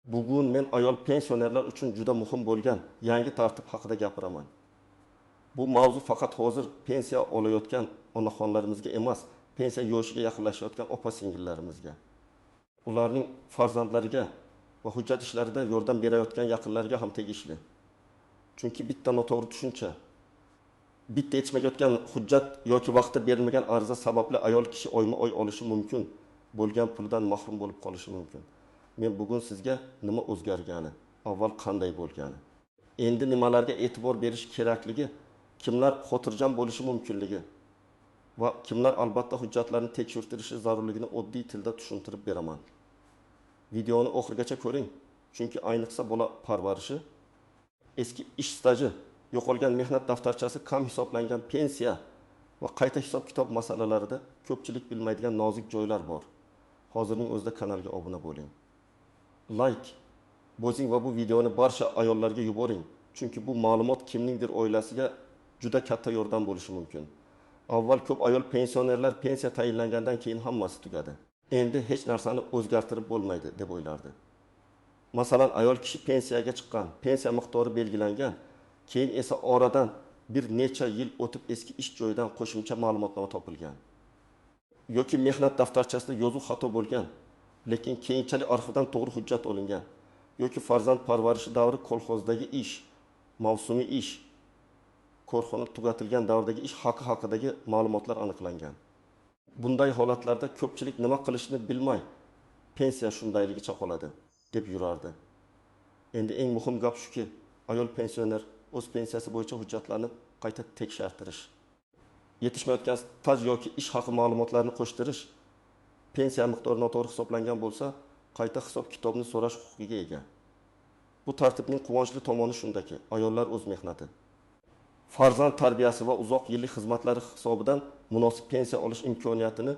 Bugun men ayol pensionerlar uchun juda muhim bo'lgan yangi tartib haqida gapiraman. Bu mavzu faqat hozir pensiya olayotgan onaxonlarimizga emas, pensiya yoshiga yaqinlashayotgan opa-singillarimizga, ularning farzandlariga va hujjat ishlarida yordam berayotgan yaqinlariga ham tegishli. Chunki bitta noto'g'ri tushuncha, bitta yetishmayotgan hujjat yoki vaqtida berilmagan ariza sababli ayol kishi oyma-oy olishi mumkin bo'lgan pulidan mahrum bo'lib qolishi mumkin. Men bugun sizga nima o'zgargani, avval qanday bo'lgani, endi nimalarga e'tibor berish kerakligi, kimlar xotirjam bo'lishi mumkinligi va kimlar albatta hujjatlarni tekshirtirishi zarurligini oddiy tilda tushuntirib beraman. Videoni oxirigacha ko'ring, chunki ayniqsa bola parvarishi, eski ish staji, yo'qolgan mehnat daftarchasi, kam hisoblangan pensiya va qayta hisob-kitob masalalarida ko'pchilik bilmaydigan nozik joylar bor. Hozirning o'zida kanalga obuna bo'ling. Like bosing va bu videoni barcha ayollarga yuboring, chunki bu ma'lumot kimningdir oilasiga juda katta yordam bo'lishi mumkin. Avval ko'p ayol pensionerlar pensiya tayinlangandan keyin hammasi tugadi. Endi hech narsani o'zgartirib bo'lmaydi deb o'ylardi. Masalan, ayol kishi pensiyaga chiqqan, pensiya miqdori belgilangan, keyin esa oradan bir necha yil o'tib eski ish joyidan qo'shimcha ma'lumotnoma topilgan. Yoki mehnat daftarchasida yozuv xato bo'lgan, lekin keyinchalik arxivdan to'g'ri hujjat olingan. Yoki farzand parvarishi davri kolxozdagi ish, mavsumiy ish, korxona tugatilgan davrdagi ish haqi haqidagi ma'lumotlar aniqlangan. Bunday holatlarda ko'pchilik nima qilishni bilmay, pensiya shundayligicha qoladi deb yurardi. Endi eng muhim gap shuki, ayol pensioner o'z pensiyasi bo'yicha hujjatlarni qayta tekshirtirish, yetishmayotgan staj yoki ish haqi ma'lumotlarini qo'shtirish, pensiya miqdori noto'g'ri hisoblangan bo'lsa, qayta hisob-kitobni so'rash huquqiga ega. Bu tartibning quvonchli tomoni shundaki, ayollar o'z mehnati, farzand tarbiyasi va uzoq yillik xizmatlari hisobidan munosib pensiya olish imkoniyatini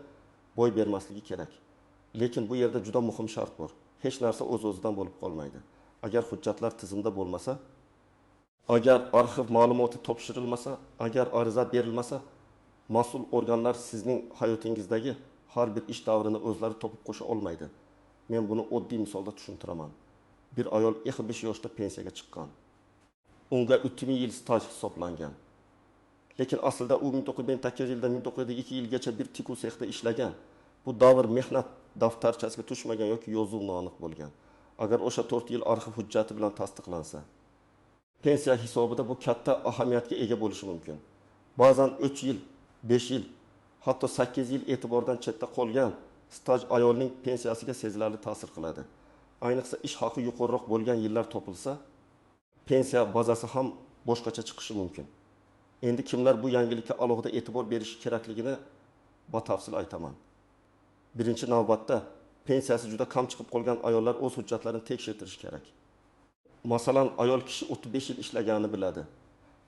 boy bermasligi kerak. Lekin bu yerda juda muhim shart bor. Hech narsa o'z-o'zidan bo'lib qolmaydi. Agar hujjatlar tizimda bo'lmasa, agar arxiv ma'lumoti topshirilmasa, agar ariza berilmasa, mas'ul organlar sizning hayotingizdagi har bir ish davrini o'zlari topib qo'sha olmaydi. Men buni oddiy misolda tushuntiraman. Bir ayol 55 yoshda pensiyaga chiqqan. Unga 30 yil staj hisoblangan. Lekin aslida u 1998 yildan 1902 yilgacha bir tikuv sexda ishlagan. Bu davr mehnat daftarchasiga tushmagan yoki yozuv noaniq bo'lgan. Agar o'sha 4 yil arxiv hujjati bilan tasdiqlansa, pensiya hisobida bu katta ahamiyatga ega bo'lishi mumkin. Ba'zan 3 yil, 5 yil, hatto 8 yil e'tibordan chetda qolgan staj ayolning pensiyasiga sezilarli ta'sir qiladi. Ayniqsa ish haqi yuqoriroq bo'lgan yillar topilsa, pensiya bazasi ham boshqacha chiqishi mumkin. Endi kimlar bu yangilikka alohida e'tibor berishi kerakligini batafsil aytaman. Birinchi navbatda pensiyasi juda kam chiqib qolgan ayollar o'z hujjatlarini tekshirtirishi kerak. Masalan, ayol kishi 35 yil ishlaganini biladi,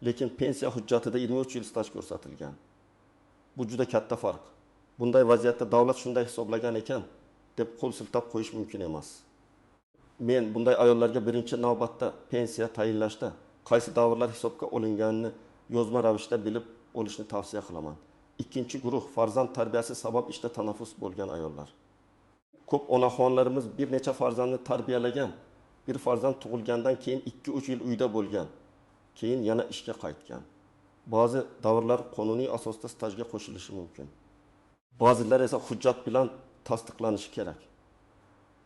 lekin pensiya hujjatida 23 yil staj ko'rsatilgan. Bu juda katta farq. Bunday vaziyatda davlat shunday hisoblagan ekan deb qo'l siltab qo'yish mumkin emas. Men bunday ayollarga birinchi navbatda pensiya tayinlashda qaysi davrlar hisobga olinganini yozma ravishda bilib olishni tavsiya qilaman. Ikkinchi guruh farzand tarbiyasi sabab ishda tanaffus bo'lgan ayollar. Ko'p onaxonlarimiz bir necha farzandni tarbiyalagan, bir farzand tug'ilgandan keyin 2-3 yil uyda bo'lgan, keyin yana ishga qaytgan. Ba'zi davrlar qonuniy asosda stajga qo'shilishi mumkin. Ba'zilar esa hujjat bilan tasdiqlanishi kerak.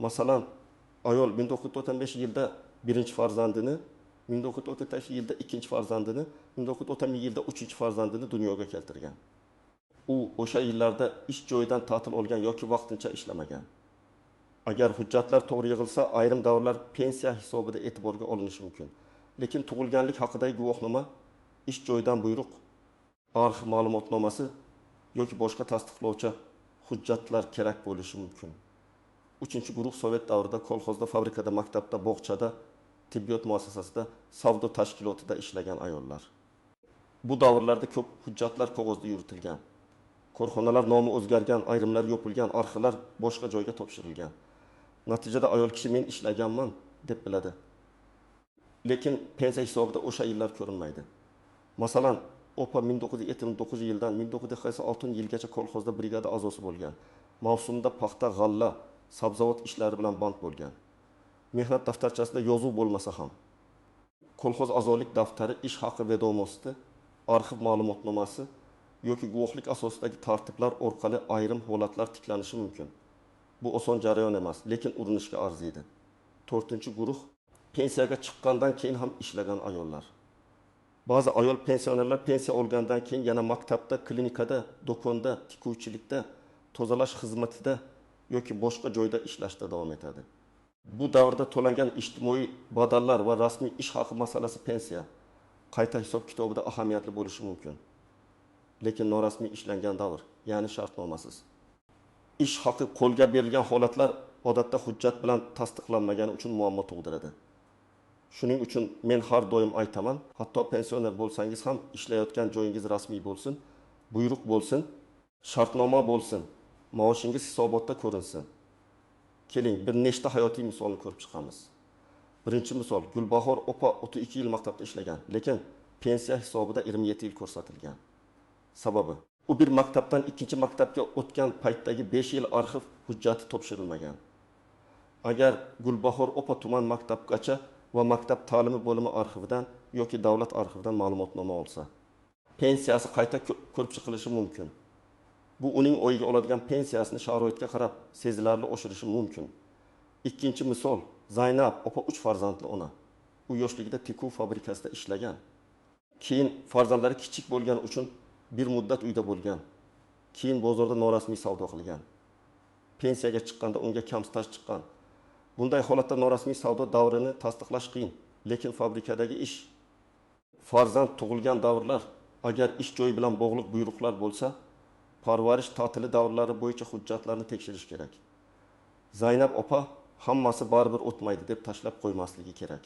Masalan, ayol 1995 yilda birinchi farzandini, 1998 yilda ikkinchi farzandini, 1990 yilda uchinchi farzandini dunyoga keltirgan. U o'sha yillarda ish joyidan ta'til olgan yoki vaqtincha ishlamagan. Agar hujjatlar to'g'ri yig'ilsa, ayrim davrlar pensiya hisobida e'tiborga olinishi mumkin. Lekin tug'ilganlik haqidagi guvohnoma, ish joyidan buyruq, arxiv ma'lumotnomasi yoki boshqa tasdiqlovchi hujjatlar kerak bo'lishi mumkin. Uchinchi guruh sovet davrida kolxozda, fabrikada, maktabda, bog'chada, tibbiyot muassasasida, savdo tashkilotida ishlagan ayollar. Bu davrlarda ko'p hujjatlar qog'ozda yuritilgan. Korxonalar nomi o'zgargan, ayrimlar yopilgan, arxivlar boshqa joyga topshirilgan. Natijada ayol kishi men ishlaganman deb biladi. Lekin pensiya hisobida o'sha yillar ko'rinmaydi. Masalan, opa 1979 yildan 1986 yilgacha kolxozda brigada a'zosi bo'lgan. Mavsumda paxta, g'alla, sabzavot ishlari bilan band bo'lgan. Mehnat daftarchasida yozuv bo'lmasa ham. Kolxoz a'zolik daftari, ish haqi vedomosti, arxiv ma'lumotnomasi yoki guvohlik asosidagi tartiblar orqali ayrim holatlar tiklanishi mumkin. Bu oson jarayon emas, lekin urinishga arziydi. To'rtinchi guruh: pensiyaga chiqqandan keyin ham ishlagan ayollar. Ba'zi ayol pensionerlar pensiya olgandan keyin yana maktabda, klinikada, do'konda, tikuvchilikda, tozalash xizmatida yoki boshqa joyda ishlashda davom etadi. Bu davrda to'langan ijtimoiy badallar va rasmiy ish haqi masalasi pensiya qayta hisob kitobida ahamiyatli bo'lishi mumkin. Lekin norasmiy ishlangan davr, ya'ni shartnomasiz ish haqi qo'lga berilgan holatlar odatda hujjat bilan tasdiqlanmagani uchun muammo tug'diradi. Shuning uchun men har doim aytaman, hatto pensioner bo'lsangiz ham ishlayotgan joyingiz rasmiy bo'lsin, buyruq bo'lsin, shartnoma bo'lsin, maoshingiz hisobotda ko'rinsin. Keling, bir nechta hayotiy misolni ko'rib chiqamiz. Birinchi misol: Gulbahor opa 32 yil maktabda ishlagan, lekin pensiya hisobida 27 yil ko'rsatilgan. Sababi, u bir maktabdan ikkinchi maktabga o'tgan paytdagi 5 yil arxiv hujjati topshirilmagan. Agar Gulbahor opa tuman maktabgacha va maktab ta'limi bo'limi arxividan yoki davlat arxividan ma'lumotnoma olsa, pensiyasi qayta ko'rib chiqilishi mumkin. Bu uning oyiga oladigan pensiyasini sharoitga qarab sezilarli oshirishi mumkin. Ikkinchi misol: Zaynab opa 3 farzandli ona. U yoshligida tikuv fabrikasida ishlagan. Keyin farzandlari kichik bo'lgani uchun bir muddat uyda bo'lgan. Keyin bozorda norasmiy savdo qilgan. Pensiyaga chiqqanda unga kam staj chiqqan. Bunday holatda norasmiy savdo davrini tasdiqlash qiyin, lekin fabrikadagi ish, farzand tug'ilgan davrlar, agar ish joyi bilan bog'liq buyruqlar bo'lsa, parvarish ta'tili davrlari bo'yicha hujjatlarni tekshirish kerak. Zaynab opa hammasi baribir o'tmaydi deb tashlab qo'ymasligi kerak.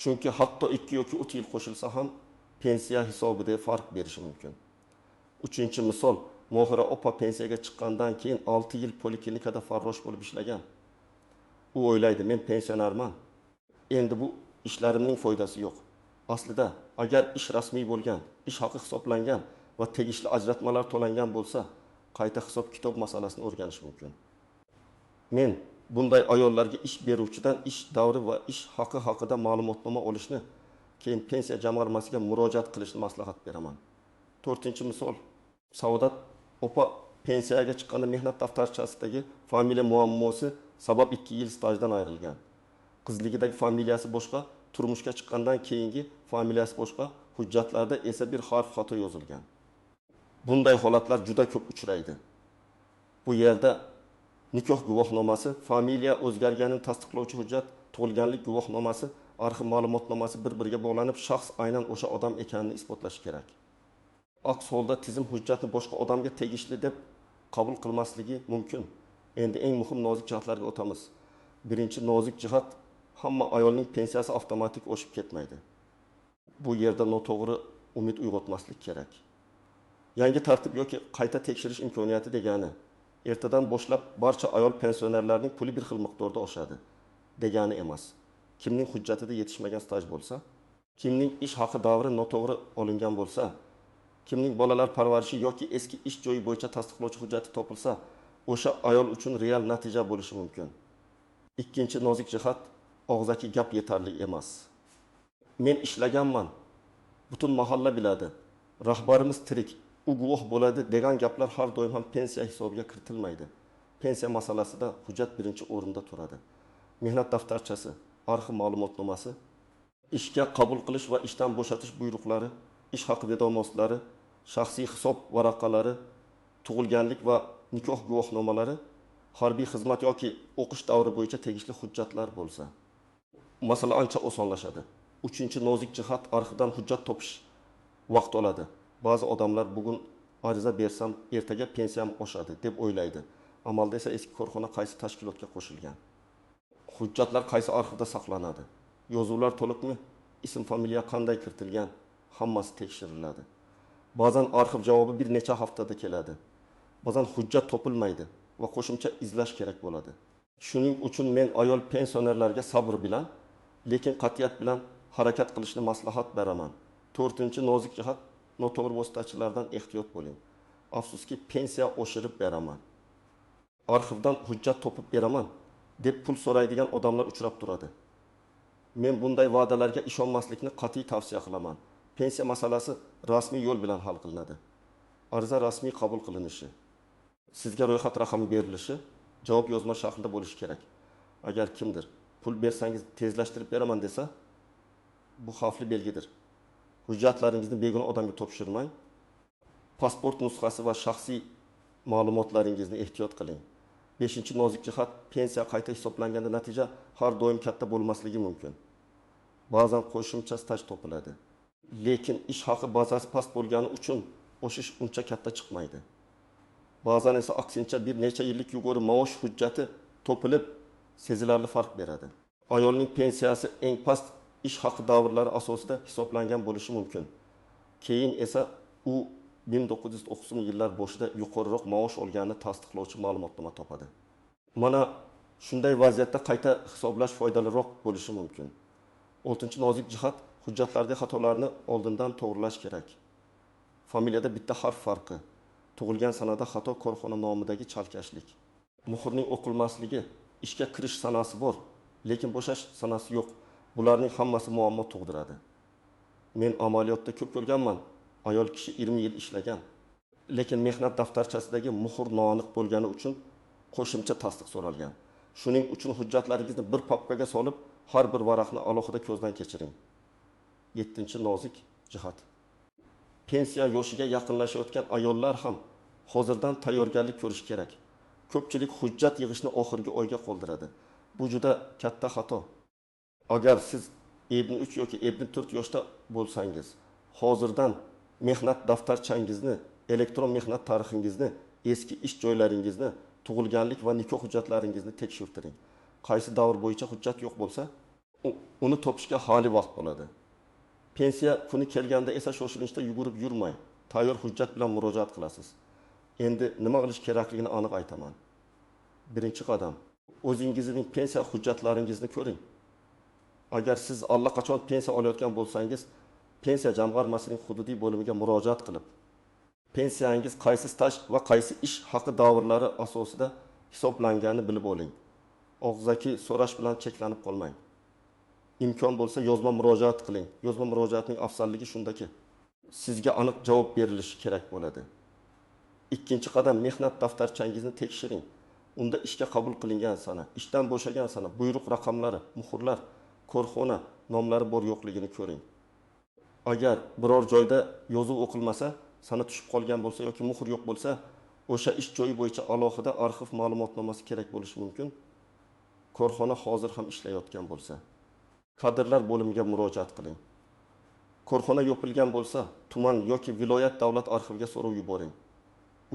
Chunki hatto 2 yoki 3 yil qo'shilsa ham pensiya hisobida farq berishi mumkin. Uchinchi misol: Mohira opa pensiyaga chiqqandan keyin 6 yil poliklinikada farrosh bo'lib ishlagan. U o'ylaydi, men pensionerman, endi bu ishlarimning foydasi yo'q. Aslida agar ish rasmiy bo'lgan, ish haqi hisoblangan va tegishli ajratmalar to'langan bo'lsa, qayta hisob kitob masalasini o'rganish mumkin. Men bunday ayollarga ish beruvchidan ish davri va ish haqi haqida ma'lumotnoma olishni, keyin pensiya jamg'armasiga murojaat qilishni maslahat beraman. To'rtinchi misol: Saodat opa pensiyaga chiqqanda mehnat daftarchasidagi familiya muammosi sabab 2 yil stajdan ayrilgan. Qizligidagi familiyasi boshqa, turmushga chiqqandan keyingi familiyasi boshqa, hujjatlarda esa bir harf xato yozilgan. Bunday holatlar juda ko'p uchraydi. Bu yerda nikoh guvohnomasi, familiya o'zgarganini tasdiqlovchi hujjat, tug'ilganlik guvohnomasi, arxiv ma'lumotnomasi bir-biriga bog'lanib, shaxs aynan o'sha odam ekanini isbotlashi kerak. Aks holda tizim hujjatni boshqa odamga tegishli deb qabul qilmasligi mumkin. Endi eng muhim nozik jihatlarga o'tamiz. Birinchi nozik jihat: hamma ayolning pensiyasi avtomatik oshib ketmaydi. Bu yerda noto'g'ri umid uyg'otmaslik kerak. Yangi tartib yoki qayta tekshirish imkoniyati degani ertadan boshlab barcha ayol pensionerlarning puli bir xil miqdorda oshadi degani emas. Kimning hujjatida yetishmagan staj bo'lsa, kimning ish haqi davri noto'g'ri olingan bo'lsa, kimning bolalar parvarishi yoki eski ish joyi bo'yicha tasdiqlovchi hujjati topilsa, o'sha ayol uchun real natija bo'lishi mumkin. Ikkinchi nozik jihat: og'zaki gap yetarli emas. Men ishlaganman, butun mahalla biladi, rahbarimiz tirik, u guvoh bo'ladi degan gaplar har doim ham pensiya hisobiga kiritilmaydi. Pensiya masalasida hujjat birinchi o'rinda turadi. Mehnat daftarchasi, arxiv ma'lumotnomasi, ishga qabul qilish va ishdan bo'shatish buyruqlari, ish haqi vedomostlari, shaxsiy hisob varaqalari, tug'ilganlik va nikoh guvohnomalari, harbiy xizmat yoki o'qish davri bo'yicha tegishli hujjatlar bo'lsa, masala ancha osonlashadi. Uchinchi nozik jihat: arxivdan hujjat topish vaqt oladi. Ba'zi odamlar bugun ariza bersam ertaga pensiyam oshadi deb o'ylaydi. Amalda esa eski korxona qaysi tashkilotga qo'shilgan, hujjatlar qaysi arxivda saqlanadi, yozuvlar to'liqmi, ism familiya qanday kiritilgan, hammasi tekshiriladi. Ba'zan arxiv javobi bir necha haftada keladi. Ba'zan hujjat topilmaydi va qo'shimcha izlash kerak bo'ladi. Shuning uchun men ayol pensionerlarga sabr bilan, lekin qat'iyat bilan harakat qilishni maslahat beraman. To'rtinchi nozik jihat: noto'g'ri vositachilardan ehtiyot bo'ling. Afsuski, pensiya oshirib beraman, arxivdan hujjat topib beraman deb pul so'raydigan odamlar uchrab turadi. Men bunday va'dalarga ishonmaslikni qat'iy tavsiya qilaman. Pensiya masalasi rasmiy yo'l bilan hal qilinadi. Ariza rasmiy qabul qilinishi, sizga ro'yxat raqami berilishi, javob yozma shaklda bo'lishi kerak. Agar kimdir pul bersangiz tezlashtirib beraman desa, bu xavfli belgidir. Hujjatlaringizni begona odamga topshirmang. Pasport nusxasi va shaxsiy ma'lumotlaringizni ehtiyot qiling. 5. Nozik jihat, pensiya qayta hisoblanganda natija har doim katta bo'lmasligi mumkin. Ba'zan qo'shimcha staj topiladi. Lekin ish haqi bazasi past bo'lgani uchun o'shish uncha katta chiqmaydi. Ba'zan esa aksincha bir necha yillik yuqori maosh hujjati topilib sezilarli farq beradi. Ayolning pensiyasi eng past ish haqi davrlari asosida hisoblangan bo'lishi mumkin. Keyin esa u 1990 yillar boshida yuqoriroq maosh olganini tasdiqlovchi ma'lumotnoma topadi. Mana shunday vaziyatda qayta hisoblash foydaliroq bo'lishi mumkin. 6. Nozik jihat, hujjatlardagi xatolarni oldindan to'g'rilash kerak. Familiyada bitta harf farqi, tug'ilgan sanada xato, korxona nomidagi chalkashlik, muhrning o'qilmasligi, ishga kirish sanasi bor, lekin bo'shash sanasi yo'q. Bularning hammasi muammo tug'diradi. Men amaliyotda ko'p ko'rganman. Ayol kishi 20 yil ishlagan, lekin mehnat daftarchasidagi muhr noaniq bo'lgani uchun qo'shimcha tasdiq so'ralgan. Shuning uchun hujjatlaringizni bir papkaga solib, har bir varaqni alohida ko'zdan kechiring. 7. Nozik jihat. Pensiya yoshiga yaqinlashayotgan ayollar ham hozirdan tayyorgarlik ko'rishi kerak. Ko'pchilik hujjat yig'ishni oxirgi oyga qoldiradi. Bu juda katta xato. Agar siz 53 yoki 54 yoshda bo'lsangiz, hozirdan mehnat daftarchangizni, elektron mehnat tarixingizni, eski ish joylaringizni, tug'ilganlik va nikoh hujjatlaringizni tekshirtiring. Qaysi davr bo'yicha hujjat yo'q bo'lsa, uni topishga hali vaqt bo'ladi. Pensiya kuni kelganda esa shoshilinchda yugurib yurmay, tayyor hujjat bilan murojaat qilasiz. Endi nima qilish kerakligini aniq aytaman. Birinchi qadam, o'zingizning pensiya hujjatlaringizni ko'ring. Agar siz allaqachon pensiya olayotgan bo'lsangiz, pensiya jamg'armasining hududiy bo'limiga murojaat qilib, pensiyangiz qaysi staj va qaysi ish haqi davrlari asosida hisoblanganini bilib oling. Og'zaki so'rash bilan cheklanib qolmang. Imkon bo'lsa yozma murojaat qiling. Yozma murojaatning afzalligi shundaki, sizga aniq javob berilishi kerak bo'ladi. Ikkinchi qadam, mehnat daftarchangizni tekshiring. Unda ishga qabul qilingan sana, ishdan bo'shagan sana, buyruq raqamlari, muhrlar, korxona nomlari bor yo'qligini ko'ring. Agar biror joyda yozuv o'qilmasa, sana tushib qolgan bo'lsa yoki muhr yo'q bo'lsa, o'sha ish joyi bo'yicha alohida arxiv ma'lumotnomasi kerak bo'lishi mumkin. Korxona hozir ham ishlayotgan bo'lsa, kadrlar bo'limiga murojaat qiling. Korxona yopilgan bo'lsa, tuman yoki viloyat davlat arxiviga so'rov yuboring.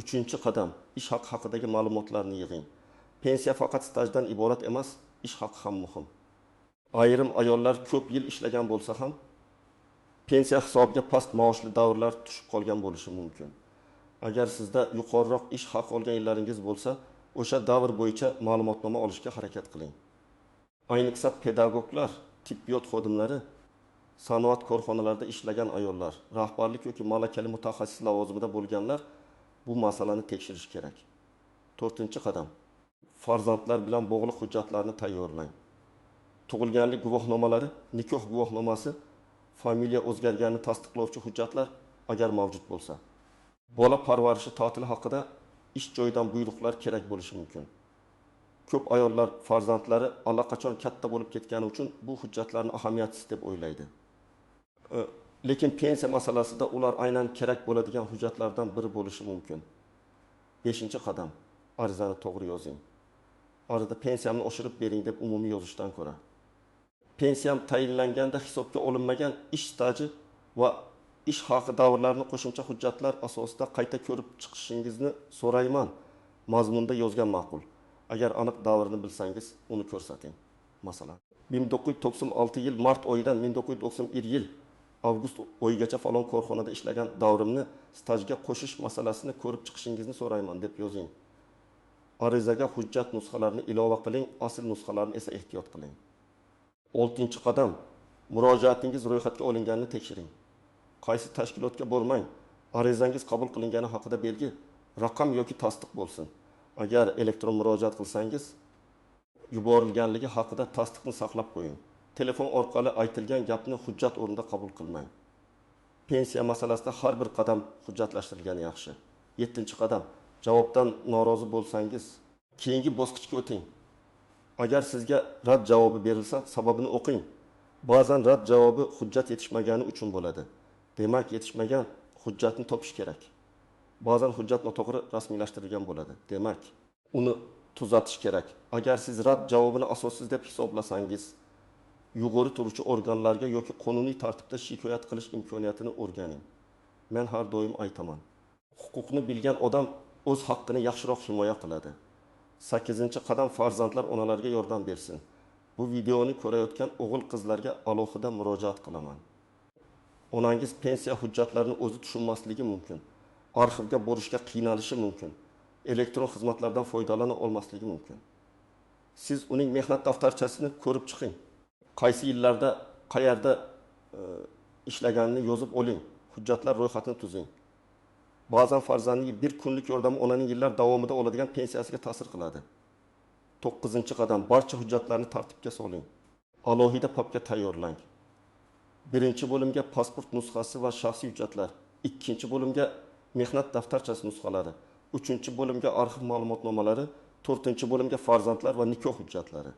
Uchinchi qadam, ish haqi haqidagi ma'lumotlarni yig'ing. Pensiya faqat stajdan iborat emas, ish haqi ham muhim. Ayrim ayollar ko'p yil ishlagan bo'lsa ham, pensiya hisobiga past maoshli davrlar tushib qolgan bo'lishi mumkin. Agar sizda yuqoriroq ish haqi olgan yillaringiz bo'lsa, o'sha davr bo'yicha ma'lumotnoma olishga harakat qiling. Ayniqsa pedagoglar, tibbiyot xodimlari, sanoat korxonalarida ishlagan ayollar, rahbarlik yoki malakali mutaxassis lavozimida bo'lganlar bu masalani tekshirish kerak. To'rtinchi qadam, farzandlar bilan bog'liq hujjatlarni tayyorlang. Tug'ilganlik guvohnomalari, nikoh guvohnomasi, familiya o'zgarganini tasdiqlovchi hujjatlar agar mavjud bo'lsa. Bola parvarishi ta'tili haqida ish joyidan buyruqlar kerak bo'lishi mumkin. Ko'p ayollar farzandlari allaqachon katta bo'lib ketgani uchun bu hujjatlarni ahamiyatsiz deb o'ylaydi. Lekin pensiya masalasida ular aynan kerak bo'ladigan hujjatlardan biri bo'lishi mumkin. 5. Qadam, arizani to'g'ri yozing. Arizada pensiyamni oshirib bering deb umumiy yozishdan ko'ra, pensiyam tayinlanganda hisobga olinmagan ish staji va ish haqi davrlarini qo'shimcha hujjatlar asosida qayta ko'rib chiqishingizni so'rayman mazmunda yozgan ma'qul. Agar aniq davrni bilsangiz, uni ko'rsating. Masalan, 1996 yil mart oyidan 1991 yil avgust oyigacha falon korxonada ishlagan davrimni stajga qo'shish masalasini ko'rib chiqishingizni so'rayman deb yozing. Arizaga hujjat nusxalarini ilova qiling, asl nusxalarni esa ehtiyot qiling. 6. Qadam, murojaatingiz ro'yxatga olinganini tekshiring. Qaysi tashkilotga bormang, arizangiz qabul qilingani haqida belgi, raqam yoki tasdiq bo'lsin. Agar elektron murojaat qilsangiz, yuborilganligi haqida tasdiqni saqlab qo'ying. Telefon orqali aytilgan gapni hujjat o'rnida qabul qilmang. Pensiya masalasida har bir qadam hujjatlashtirilgani yaxshi. Yettinchi qadam: javobdan norozi bo'lsangiz, keyingi bosqichga o'ting. Agar sizga rad javobi berilsa, sababini o'qing. Ba'zan rad javobi hujjat yetishmagani uchun bo'ladi. Demak, yetishmagan hujjatni topish kerak. Ba'zan hujjat noto'g'ri rasmiylashtirilgan bo'ladi. Demak, uni tuzatish kerak. Agar siz rad javobini asossiz deb hisoblasangiz, yuqori turuvchi organlarga yoki qonuniy tartibda shikoyat qilish imkoniyatini o'rganing. Men har doim aytaman: huquqni bilgan odam o'z haqqini yaxshiroq himoya qiladi. Sakkizinchi qadam: farzandlar onalarga yordam bersin. Bu videoni ko'rayotgan o'g'il qizlarga alohida murojaat qilaman. Onangiz pensiya hujjatlarini o'zi tushunmasligi mumkin. Arxivga borishga qiynalishi mumkin. Elektron xizmatlardan foydalana olmasligi mumkin. Siz uning mehnat daftarchasini ko'rib chiqing. Qaysi yillarda qayerda ishlaganini yozib oling. Hujjatlar ro'yxatini tuzing. Ba'zan farzandning bir kunlik yordami onaning yillar davomida oladigan pensiyasiga ta'sir qiladi. To'qqizinchi qadam: barcha hujjatlarni tartibga soling. Alohida papka tayyorlang. Birinchi bo'limga pasport nusxasi va shaxsiy hujjatlar, ikkinchi bo'limga mehnat daftarchasi nusxalari, uchinchi bo'limga arxiv ma'lumotnomalari, to'rtinchi bo'limga farzandlar va nikoh hujjatlari,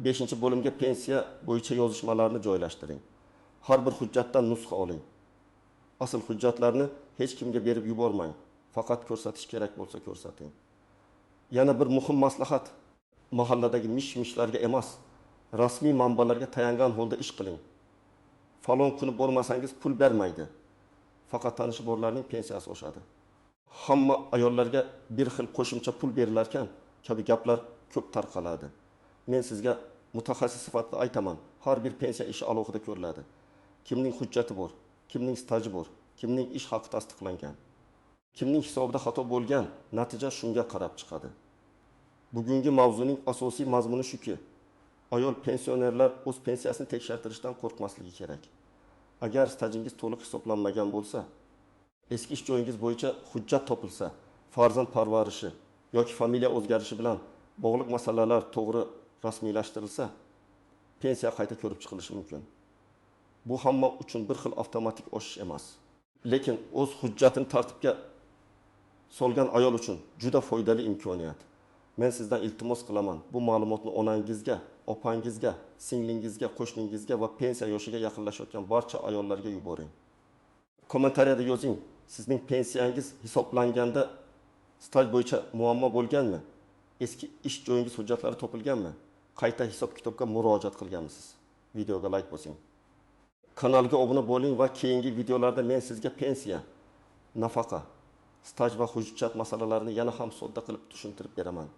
beshinchi bo'limga pensiya bo'yicha yozishmalarni joylashtiring. Har bir hujjatdan nusxa oling. Asl hujjatlarni hech kimga berib yubormang. Faqat ko'rsatish kerak bo'lsa ko'rsating. Yana bir muhim maslahat: mahalladagi mish-mishlarga emas, rasmiy manbalarga tayangan holda ish qiling. Falon kuni bormasangiz pul bermaydi. Faqat tanishi borlarning pensiyasi oshadi. Hamma ayollarga bir xil qo'shimcha pul berilarkan kabi gaplar ko'p tarqaladi. Men sizga mutaxassis sifatida aytaman, har bir pensiya ishi alohida ko'riladi. Kimning hujjati bor, kimning staji bor, kimning ish haqi tasdiqlangan, kimning hisobida xato bo'lgan, natija shunga qarab chiqadi. Bugungi mavzuning asosiy mazmuni shuki, ayol pensionerlar o'z pensiyasini tekshirtirishdan qo'rqmasligi kerak. Agar stajingiz to'liq hisoblanmagan bo'lsa, eski ish joyingiz bo'yicha hujjat topilsa, farzand parvarishi yoki familiya o'zgarishi bilan bog'liq masalalar to'g'ri rasmiylashtirilsa, pensiya qayta ko'rib chiqilishi mumkin. Bu hamma uchun bir xil avtomatik oshish emas. Lekin o'z hujjatini tartibga solgan ayol uchun juda foydali imkoniyat. Men sizdan iltimos qilaman, bu ma'lumotni onangizga, opangizga, singlingizga, qo'shningizga va pensiya yoshiga yaqinlashayotgan barcha ayollarga yuboring. Kommentariyada yozing, sizning pensiyangiz hisoblanganda staj bo'yicha muammo bo'lganmi? Eski ish joyingiz hujjatlari topilganmi? Qayta hisob-kitobga murojaat qilganmisiz? Videoga like bosing. Kanalga obuna bo'ling va keyingi videolarda men sizga pensiya, nafaqa, staj va hujjat masalalarini yana ham sodda qilib tushuntirib beraman.